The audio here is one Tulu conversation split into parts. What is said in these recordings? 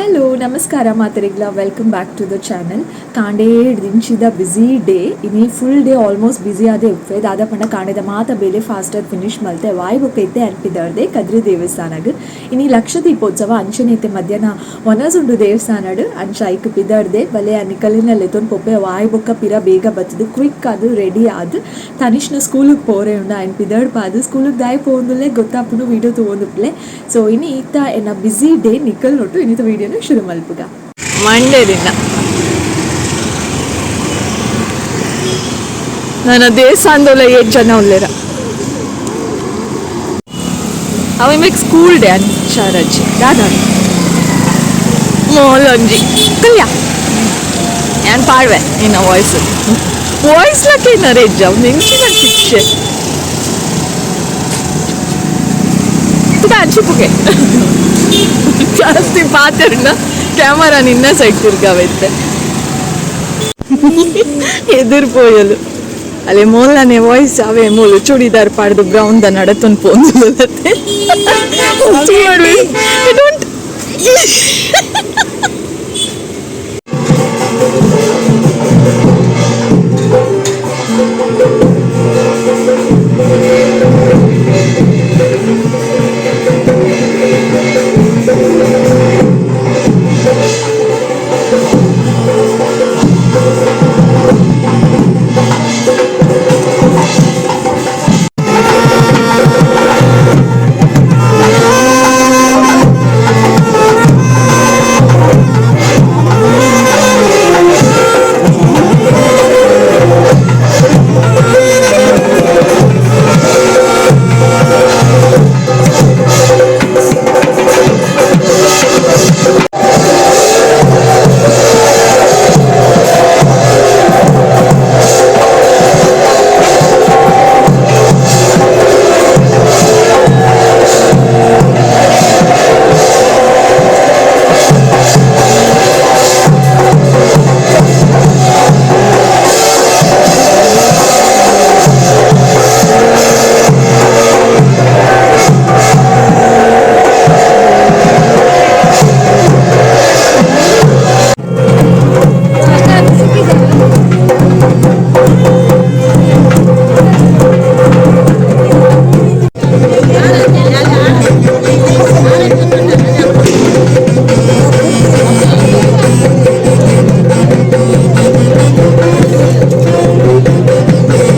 ಹಲೋ ನಮಸ್ಕಾರ ಮಾತರಿಗ್ಲ, welcome back to the channel. ಕಾಂಡೆ ದಿಂಚಿದ ಬಿಸಿ ಡೇ. ಇನಿ full day almost busy ಆದ ಇಪ್ಪೆ. ದಾದ ಪಂಡ ಕಾಂಡೆದ ಮಾತ ಬೇಲೆ ಫಾಸ್ಟ್ ಆಗಿ ಫಿನಿಶ್ ಮಲ್ತೆ ವಾಯ್ ಬೊಕ್ಕ ಇತ್ತೆ ಅನ್ಪಿದರ್ದೆ ಕದ್ರಿ ದೇವಸ್ಥಾನಗ್. ಇನಿ ಲಕ್ಷ ದೀಪೋತ್ಸವ ಅಂಚನೆ ಇತ್ತೆ ಮಧ್ಯಾಹ್ನ ಒನಸುಂಡು ದೇವಸ್ಥಾನಡ್. ಅಂಚ ಐಕ್ ಪಿದರ್ದೆ ಬಲೆ ನಿಕಲಿನ ಲೆತೊನ್ ಪೊಪ್ಪೆ. ವಾಯ್ ಬೊಕ್ಕ ಪಿರ ಬೇಗ ಬತ್ತದು ಕ್ವಿಕ್ ಅದು ರೆಡಿ ಆದ್ ತನಿಷ್ನ ಸ್ಕೂಲಿಗೆ ಪೋರೆ ಉಂಡು. ಐನ್ ಪಿದರ್ಡ್ ಪಾದು ಸ್ಕೂಲಿಗೆ ದಾಯ್ ಪೋಂದುಲೆ ಗೊತ್ತಾಪುನು ವೀಡಿಯೋ ತೂವೊಂದುಪ್ಲೆ. ಸೊ ಇನಿ ಈತ ಎನ್ನ ಬಿಸಿ ಡೇ ನಿಕಲ್ ನೊಟ್ಟು ಇನ್ನಿತ ವೀಡಿಯೋನು ಶುರು ಮಲ್ಪುಗ. ಮಂಡೇ ದಿನ ನನ್ನ ದೇವಸ್ಥಾನದೊಳ ಏಟ್ ಜನ ಉಲ್ಲೇರ. ಅವ ಇಮೆಕ್ ಸ್ಕೂಲ್ ಡೇ ಅಂಚಾರಜ್ಜಿ ದಾದಾ ಮೋಲೊಂಜಿ ಕಲ್ಯಾ ನಾನು ಪಾಡ್ವೆ. ನಿನ್ನ ವಾಯ್ಸ್ ವಾಯ್ಸ್ ಲಕ್ಕೆ ರೆಜ್ಜ ನೆಂಚಿನ ಶಿಕ್ಷೆ ತುಕ ಅಂಚಿಪುಗೆ ಜಾಸ್ತಿ ಪಾತೆರ್ನ ಕ್ಯಾಮರಾ ನಿನ್ನ ಸೈಡ್ ತಿರ್ಗಾವೈತೆ. ಎದುರು ಪೋಯಲು ಅಲ್ಲೇ ಮೋಲನೆ ವಾಯ್ಸ್ ಅವೇ ಮೂಲು ಚೂಡಿದಾರ್ ಪಾಡ್ದು ಬ್ರೌನ್ the ನಡತೊಂದು ಪೋಂದು. Don't.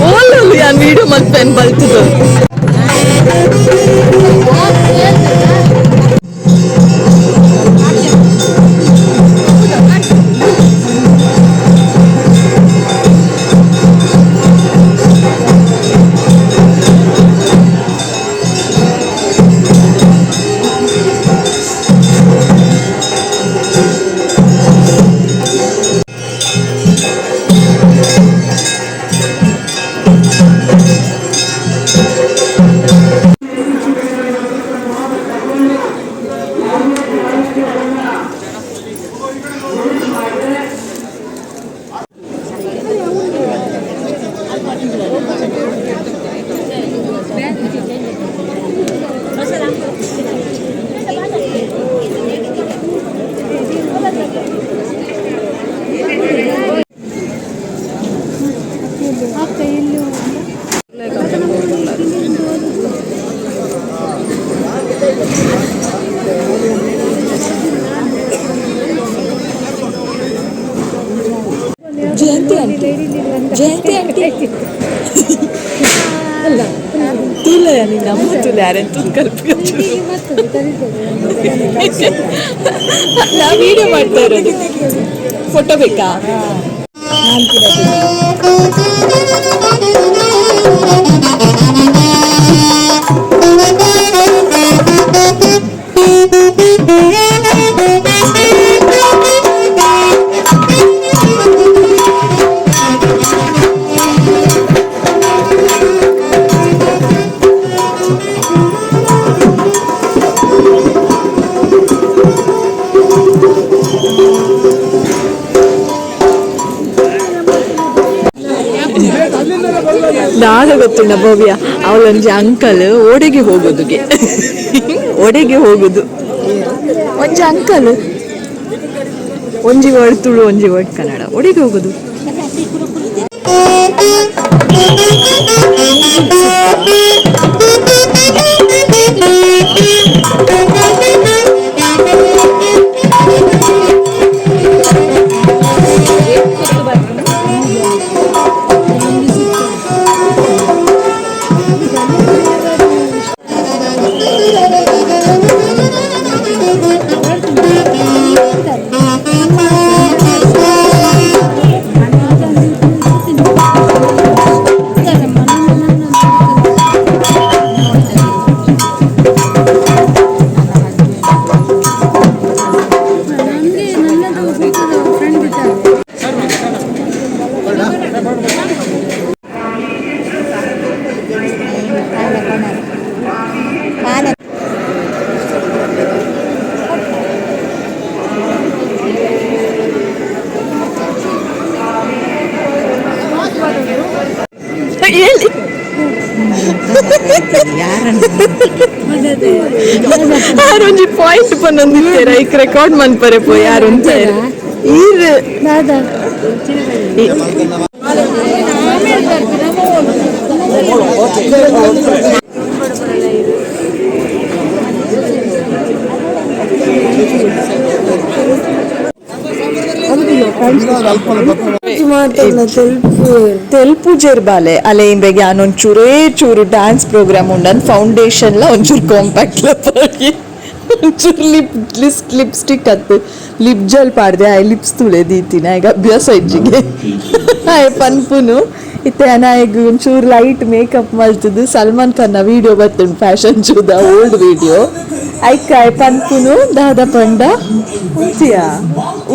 ಓಲಲ್ಲಿ ನಾನು ವೀಡಿಯೋ ಮಲ್ಪೆನ್ ಬಲ್ತದು. ಜಯಂತಿ ಆಂಟಿ, ಜಯಂತಿ ಆಂಟಿ ಅಲ್ಲ ತೂಲ ನೀನು ನಮ್ಮ ತೂಲ ಯಾರೆಂತ ಕಲ್ಪಿ. ನಾ ವಿಡಿಯೋ ಮಾಡ್ತಾ ಇರೋದು. ಫೋಟೋ ಬೇಕಾ? ದಾದ ಗೊತ್ತುಂಡ ಭವ್ಯ, ಅವಳೊಂಜಿ ಅಂಕಲ್ ಓಡೆಗೆ ಹೋಗುದುಗೆ, ಓಡೆಗೆ ಹೋಗುದು ಒಂಜಿ ಅಂಕಲ್. ಒಂಜಿ ವರ್ಡ್ ತುಳು, ಒಂಜಿ ವರ್ಡ್ ಕನ್ನಡ. ಒಡಿಗೆ ಹೋಗುದು. ನನಗೆ ನನ್ನದು ಫ್ರೆಂಡ್ ಬಿಟ್ಟಾರೆ. ಹೇಳಿ, ಯಾರೊಂಜಿ ಪಾಯಿಂಟ್ ಪನ್ನೊಂದಿತ್ತೇರ, ಐಕ್ ರೆಕಾರ್ಡ್ ಮನ್ಪರೆ ಪೋ ಯಾರು ಅಂತಾರೆ ಈರ್. ತೆಲ್ಪುಜೆರ್ ಬಾಲೆ ಅಲೆ ಇಂಬೆಗೆ ಒಂಚೂರೇ ಚೂರು ಡ್ಯಾನ್ಸ್ ಪ್ರೋಗ್ರಾಮ್ ಉಂಡನ್ ಫೌಂಡೇಶನ್ ಲ ಒಂಚೂರು ಕಾಂಪ್ಯಾಕ್ಟ್ ಲ ಪಾಡಿ, ಒಂಚೂರು lip list lipstick ಅತ್ತು ಲಿಪ್ ಜೆಲ್ ಪಾಡ್ದೆ. ಆಯ್ ಲಿಪ್ಸ್ ತುಳೆ ದೀತಿನ ಈಗ ಅಭ್ಯಾಸ ಇಜ್ಜಿಗೆ. ಆಯ್ ಪನ್ಪುನು ಇತ್ತೆ ಅನಾಯಗ್ ಒಂಚೂರು ಲೈಟ್ ಮೇಕಪ್ ಮಲ್ತದು. ಸಲ್ಮಾನ್ ಖಾನ್ ವಿಡಿಯೋ ಬತ್ತುಂಡು, ಫ್ಯಾಷನ್ ಶೋದ ಓಲ್ಡ್ ವಿಡಿಯೋ. ಐಕ್ ಆಯ್ ಪನ್ಪುನು ದಾದ ಪಂಡ, ಉಂತಿಯ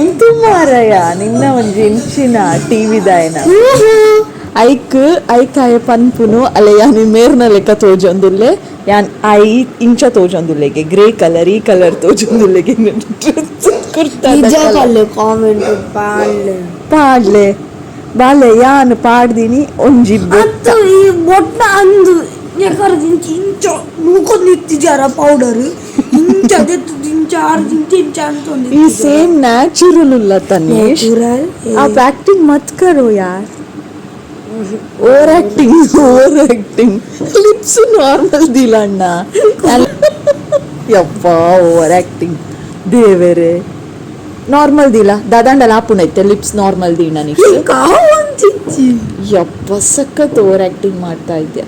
ಉಂತು ಮಾರಯ್ಯ, ನಿನ್ನ ಒಂಜಿ ಇಂಚಿನ ಟಿವಿ ದಾಯನ. ಐಕ್ ಐಕ್ ಆಯ ಪನ್ಪುನು, ಅಲೆ ಯಾನ್ ಮೇರ್ನ ಲೆಕ್ಕ ತೋಜೊಂದುಲ್ಲೆ, ಯಾನ್ I ಇಂಚ ತೋಜೊಂದುಲ್ಲೆಗೆ, ಗ್ರೇ ಕಲರ್, ಈ ಕಲರ್ ತೋಜೊಂದುಲ್ಲೆಗೆ ಕುರ್ತಾ. ನಿಜ ಪಲ್ಲೆ ಕಾಮೆಂಟ್ ಪಾಡ್ಲೆ. ಪಾಡ್ಲೆ ಬಾಲೆ, ಯಾನ್ ಪಾಡ್ದಿನಿ ಒಂಜಿ ಬೊಟ್ಟ. ಅತ್ತು ಈ ಬೊಟ್ಟ ಅಂದು ಯಾಕಂದ್ರೆ ಇಂಚ ಇಂಚ ನೂಕೊಂದು ಇತ್ತಿಜಾರ ಪೌಡರ್ ಇಂಚ ಅದೆತ್ತು ಇಂಚ ಆರ್ದು ಇಂಚ ಇಂಚ ಅಂತ. ಈ ಸೇಮ್ ನ್ಯಾಚುರಲ್ ಉಲ್ಲ ತನಿಷ್. आप एक्टिंग मत करो यार, over acting, over acting. Lips normal ದಿಲಣ್ಣ. ಯಪ್ಪ, ಓವರ್ ಆಕ್ಟಿಂಗ್ ದೇವರೇ. ನಾರ್ಮಲ್ ದಿಲ ದಾದಾಂಡಲ ಆಪುನೈತೆ ಲಿಪ್ಸ್ ನಾರ್ಮಲ್ ದೀಣ ನಿಕ್ಕು. ಯಪ್ಪ, ಸಖತ್ ಓವರ್ ಆಕ್ಟಿಂಗ್ ಮಾಡ್ತಾ ಇದ್ಯಾ.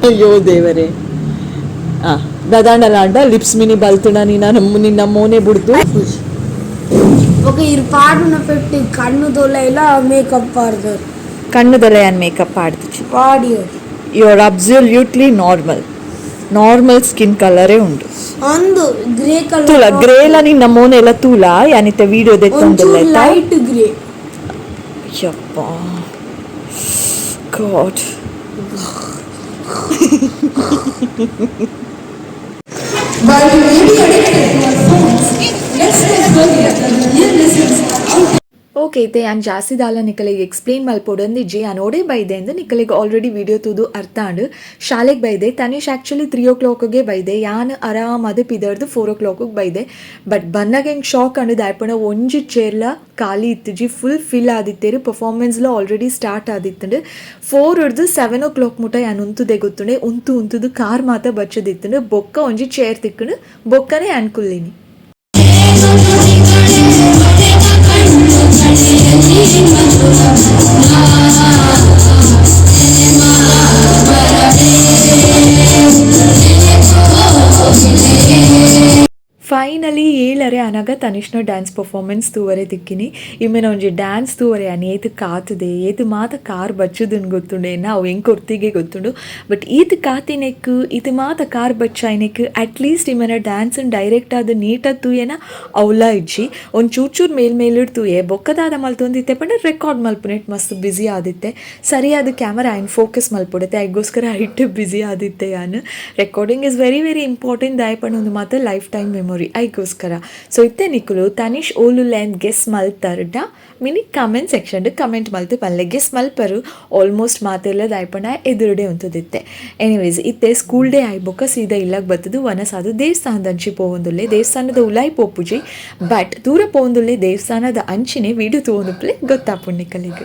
ಅಯ್ಯೋ ದೇವರೇ. ಆ ದಾದಾಂಡಲ ಅಂಡ ಲಿಪ್ಸ್ ಮಿನಿ ಬಲ್ತುಣ ನೀನ ನಮ್ಮ ನಿನ್ನ ಮೋನೆ ಬುಡ್ದು. ఒక ಇರು ಪಾಡುನ ಪೆಟ್ಟಿ ಕಣ್ಣು ದೊಲ್ಲ ಮೇಕಪ್ ಪಾಡ್ದಾರ್. ಕಣ್ಣುದಲ್ಲ ಯಾನ್ ಮೇಕಪ್ ಆಡ್ತಿಚ್ಚಿ. ಪಾಡಿಯರ್. You are absolutely normal, normal skin ಕಲರೇ ಉಂಡು. ಅಂದು ಗ್ರೇ ಕಲರ್. ತೂಲ, ಗ್ರೇಲ ನಿನ್ನ ಮೋನೆ ಎಲ್ಲ ತೂಲ, ಯಾನಿತ್ತೆ ವಿಡಿಯೋ ದೆತ್ತೊಂದುಲ್ಲ. Light grey. ಯಪ್ಪ god. While you may be addicted to our phones, let's not forget that the real lessons are out okay, ಇತ್ತೆ ಯಾನ್ ಜಾಸ್ತಿ ದಾಲ ನಿಕಲೆಗ್ ಎಕ್ಸ್ಪ್ಲೇನ್ ಮಲ್ಪೊಡಂದಿಜ್ಜಿ. ಯಾನ್ ಓಡೆ ಬೈದೆ ಅಂದ್ ನಿಕಲೆಗ್ ಆಲ್ರೆಡಿ ವಿಡಿಯೋ ತೂದು ಅರ್ಥ ಆಂಡ್. ಶಾಲೆಗೆ ಬೈದೆ. ತನಿಷ್ ಆ್ಯಕ್ಚುಲಿ 3 ಓ ಕ್ಲಾಕ್ಗೆ ಬೈದೆ. ಯಾನ್ ಆರಾಮಾದ್ ಪಿದರ್ದು 4 ಓ ಕ್ಲಾಕ್ಗೆ ಬೈದೆ. ಬಟ್ ಬನ್ನಗ ಎಂಕ್ ಶಾಕ್ ಆಂಡ್. ದಾಯೆಪಂಡ ಒಂಜಿ ಚೇರ್ಲ ಖಾಲಿ ಇತ್ತಿಜಿ, ಫುಲ್ ಫಿಲ್ ಆದಿತ್ತೇರು. ಪರ್ಫಾರ್ಮೆನ್ಸ್ಲ ಆಲ್ರೆಡಿ ಸ್ಟಾರ್ಟ್ ಆದಿತ್ತುಂಡು. 4 ಹಿಡ್ದು 7 ಓ ಕ್ಲಾಕ್ ಮುಟ ಯಾನ್ ಉಂತುದೆ ಗೊತ್ತುಂಡೆ. ಉಂತು ಉಂತುದು ಕಾರ್ ಮಾತ ಬಚ್ಚದಿತ್ತುಂಡು. ಬೊಕ್ಕ ಒಂಜಿ ಚೇರ್ ತಿಕ್ಕುಂಡು, ಬೊಕ್ಕನೆ ಯಾನ್ ಕುಲ್ಲಿನಿ. ಫೈನಲಿ 7:30 ಅನಗ ತನಿಷ್ನ ಡ್ಯಾನ್ಸ್ ಪರ್ಫಾರ್ಮೆನ್ಸ್ ತೂವರೆ ತಿಕ್ಕಿನಿ. ಇಮ್ಮೆನ ಒಂಜಿ ಡ್ಯಾನ್ಸ್ ತೂವರೆ ಯಾನ್ ಏತ್ ಕಾತುದೆ, ಏತ್ ಮಾತ ಕಾರ್ ಬಚ್ಚುದುನ್ ಗೊತ್ತುಂಡೆ ಅವು ಎಂಕ್ ಒರ್ತಿಗೆ ಗೊತ್ತುಂಡು. ಬಟ್ ಈತ್ ಕಾತಿನೆಕ್, ಈತ್ ಮಾತ ಕಾರ್ ಬಚ್ಚಾಯಿನೆಕ್ ಅಟ್ಲೀಸ್ಟ್ ಇಮ್ಮೆನ ಡ್ಯಾನ್ಸ್ ಡೈರೆಕ್ಟ್ ಆದ್ ನೀಟಾದ್ ತೂಯೆನ? ಅವ್ಲ ಇಜ್ಜಿ. ಒಂದ್ ಚೂರ್ ಚೂರ್ ಮೇಲ್ ಮೇಲಿಡ್ ತೂಯೆ. ಬೊಕ್ಕದಾದ ಮಲ್ತೊಂದಿತ್ತೆ ಪಂಡ ರೆಕಾರ್ಡ್ ಮಲ್ಪುನೆಟ್ ಮಸ್ತ್ ಬ್ಯುಸಿ ಆದಿತ್ತೆ. ಸರಿಯಾದ ಕ್ಯಾಮರಾ ಐನ್ ಫೋಕಸ್ ಮಲ್ಪೊಡತ್ತೆ, ಐಗೋಸ್ಕರ ಐಟ್ ಬ್ಯುಸಿ ಆದಿತ್ತೆ ಯಾನ್. Recording is very very important, ದಾಯೆ ಪಂಡ ಒಂದು ಮಾತ life time memory, ಐಗೋಸ್ಕರ. ಸೊ So ಇತ್ತೆ ನಿಕುಲು ತನಿಷ್ ಓಲುಲ್ಲೆ ಗೆಸ್ ಮಲ್ತರ್ಡ mini comment section comment ಮಲ್ತು ಪನ್ಲೆ. ಗೆಸ್ ಮಲ್ಪರು ಆಲ್ಮೋಸ್ಟ್ ಮಾತೆರ್ಲ ದಾಯೆಪಂಡ ಎದುರುಡೆ ಉಂತುದಿತ್ತೆ. ಎನಿವೇಸ್ ಇತ್ತೆ ಸ್ಕೂಲ್ ಡೇ ಆಯಿ ಬೊಕ್ಕ ಸೀದಾ ಇಲ್ಲಗ್ ಬತ್ತುದು ವನಸಾದ್ ದೇವಸ್ಥಾನದ ಅಂಚಿ ಪೋವೊಂದುಲ್ಲೆ. ದೇವಸ್ಥಾನದ ಉಲಾಯಿ ಪೋಪುಜಿ ಬಟ್ ದೂರ ಪೋವೊಂದುಲ್ಲೆ. ದೇವಸ್ಥಾನದ ಅಂಚಿನೆ ವೀಡಿಯೋ ತೂವೊಂದುಪ್ಪುಲೆ, ಗೊತ್ತಾಪುಂಡು ನಿಕಲೆಗ್.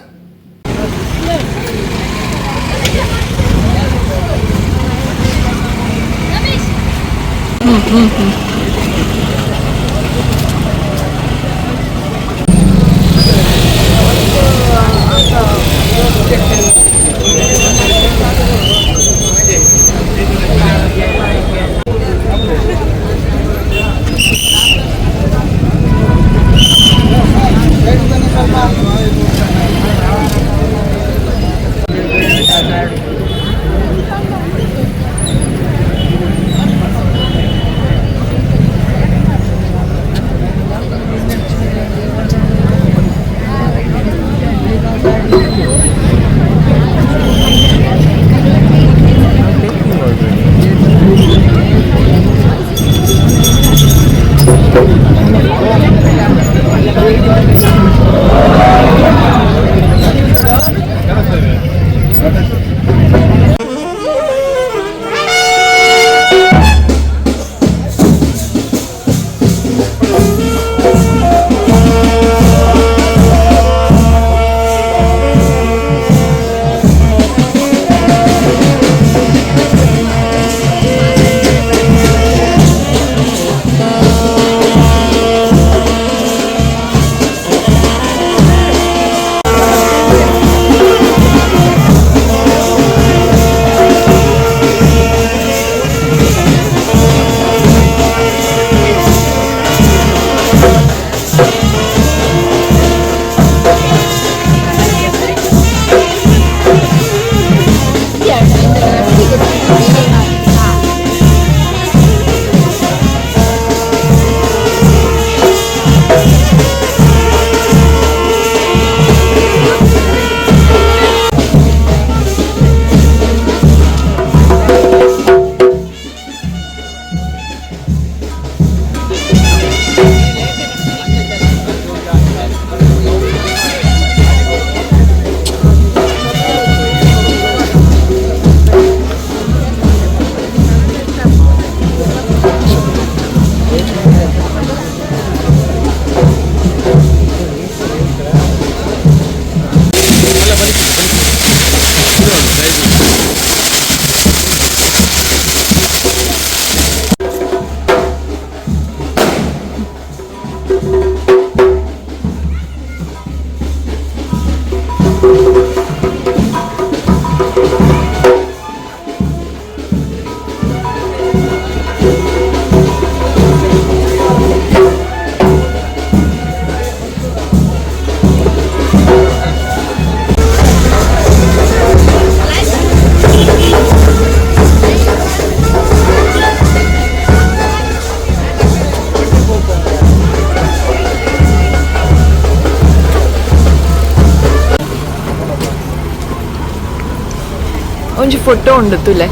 ಒಂಜಿ ಫೋಟೋ ಉಂಡು ತುಲೆ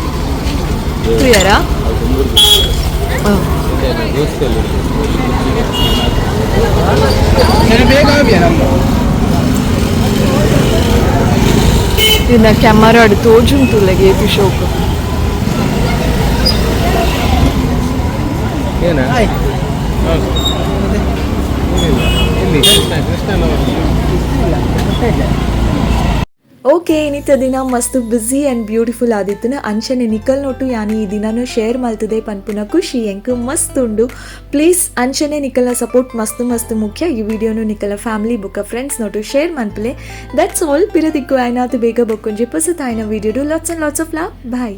ತುಯರಾ. ಇನ್ನ ಕ್ಯಾಮರಾ ತೋಜುಂಡು ತುಲೆಗೆ ಏತ್ ಶೋಕು. ಓಕೆ, ಇನ್ನಿತ ದಿನ ಮಸ್ತ್ busy and beautiful ಆದಿತ್ತುನ. ಅಂಚನೆ ನಿಕಲ್ ನೋಟು ಯಾನಿ ಈ ದಿನನೂ ಶೇರ್ ಮಲ್ತದೆ ಪನ್ಪುನ ಖುಷಿ ಎಂಕ್ ಮಸ್ತ್ ಉಂಡು. ಪ್ಲೀಸ್ ಅಂಚನೆ ನಿಕಲ್ನ ಸಪೋರ್ಟ್ ಮಸ್ತ್ ಮಸ್ತ್ ಮುಖ್ಯ. ಈ ವಿಡಿಯೋನು ನಿಕಲ ಫ್ಯಾಮಿಲಿ ಬೊಕ್ಕ ಫ್ರೆಂಡ್ಸ್ ನೋಟು ಶೇರ್ ಮನ್ಪುಲೆ. That's all. ಪಿರದಿಕ್ಕು ಆಯ್ನಾತ್ ಬೇಗ ಬೊಕ್ಕೊಂಜಿ ಪೊಸತಾಯ್ನ video. Lots and lots of love. Bye.